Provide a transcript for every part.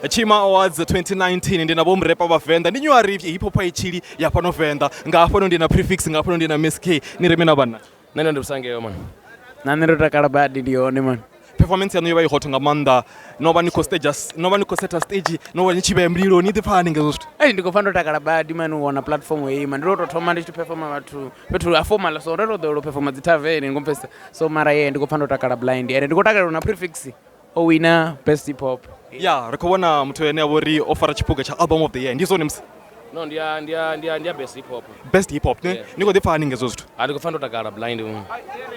Tshima Awards 2019 ndi na vho murepa vha Venḓa ndi new arrive hip hop itshili ya fhano Venḓa nga hafhano ndi na Prefix nga hafhano ndi na Miss K ni ri mina vhanna. Nṋe ndo vhusangeo man. Na nṋe ndo takala badi ndi hone man. Performance yaṋu yo vha i hot nga maanḓa no vha ni khou stage no vha ni khou setha stage no vha ni tshi vhea mililo ni ḓi pfa hani nga hezwo zwithu. Ei ndi khou pfa ndo takala badi man u wana platform heyi man ndi lwo tou thoma ndi tshi performa vhathu fhethu ha formal so ndo to ḓowela u performa dzi tavern ni khou pfesesa so mara ye ndi khou pfa ndo takala blind ende ndi khou takalela na Prefix o wina best hip hop. Ya ri khou vhona muthu ane a vha uri o fara tshiphuga tsha album of the year ndi zwone musi. No ndi ya ndi ya ndi ya ndi ya best hip hop. Best hip hop ne Yeah. ni khou ḓi pfa hani nga hezwo zwithu. Ha ndi khou pfa ndo takala blind.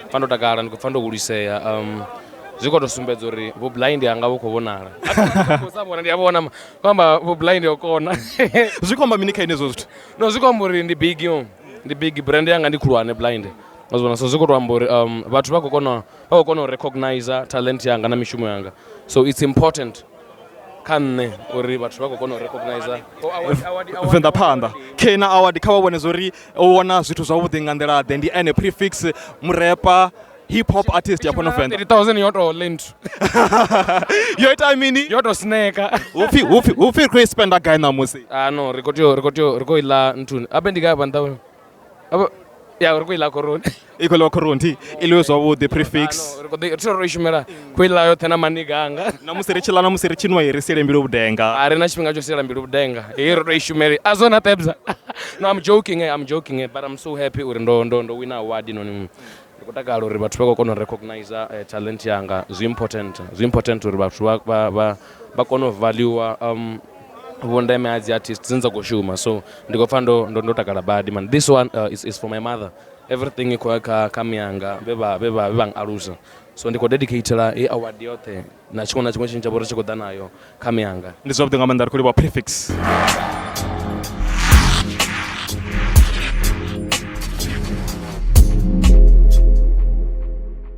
Pfa ndo takala ndi khou pfa ndo hulisea um zwi khou tou sumbedza uri vhu blind hanga vhu khou vhonala. Khou sa vhona ndi a vhona ma khou amba vhu blind ho kona. Zwi khou amba mini kha inwi hezwo zwithu. No zwi khou amba uri ndi big yo. Ndi big brand yanga ndi khulwane blind. Wa zwi vhona so zwi khou tou amba uri um vhathu vha khou kona vha khou kona u recognizer talent yanga na mishumo yanga so it's important kha nṋe uri vhathu vha khou kona u recognizer Venḓa phanḓa K na award kha vha vhone zwori o wana zwithu zwavhuḓi nga nḓila ḓe ndi ene Prefix murepa hip hop artist ya fhano Venḓa. 30,000 yo to lenthu Yo ita mini? Yo to sneka. Hupfi hupfi hupfi ri khou i spenda gai ṋamusi? Ah no ri khou tea ri khou tea ri khou i ḽa nthuni abe ndi gai hafha nṱha Abe ya ri khou i ḽa khoroni. I khou ḽiwa khoroni i ḽiwe zwavhuḓi Prefix. Ah, no, ri khou ḓi ri ro i shumela khou i ḽa yoṱhe na maniga anga. Na musi ri tshi ḽa na musi ri tshi nwa ri siele mbilu vhudenga. A ri na tshifhinga tsho siela mbilu vhudenga. Heyi ro to i shumela. A zwo na tebza. No, I'm joking, eh, I'm joking, eh, but I'm so happy uri ndo ndo ndo wina award noni. Ndi khou takala uri vhathu vha khou kona u recognize eh, talent yanga. Zwi important. Zwi important uri vhathu vha vha vha vha kone u value vhundeme ha dzi artist dzine dza khou shuma. So ndi khou pfa ndo ndo ndo takala badi man. This one is for my mother. Everything i khou ya kha kha miyanga vhe vha vhe vha vhe vha alusa. So ndi khou dedicatela heyi award yoṱhe na tshiṅwe na tshiṅwe tshine tsha vha uri tshi khou ḓa nayo kha miyanga. Ndi zwavhuḓi nga maanḓa ri khou livhuwa Prefix.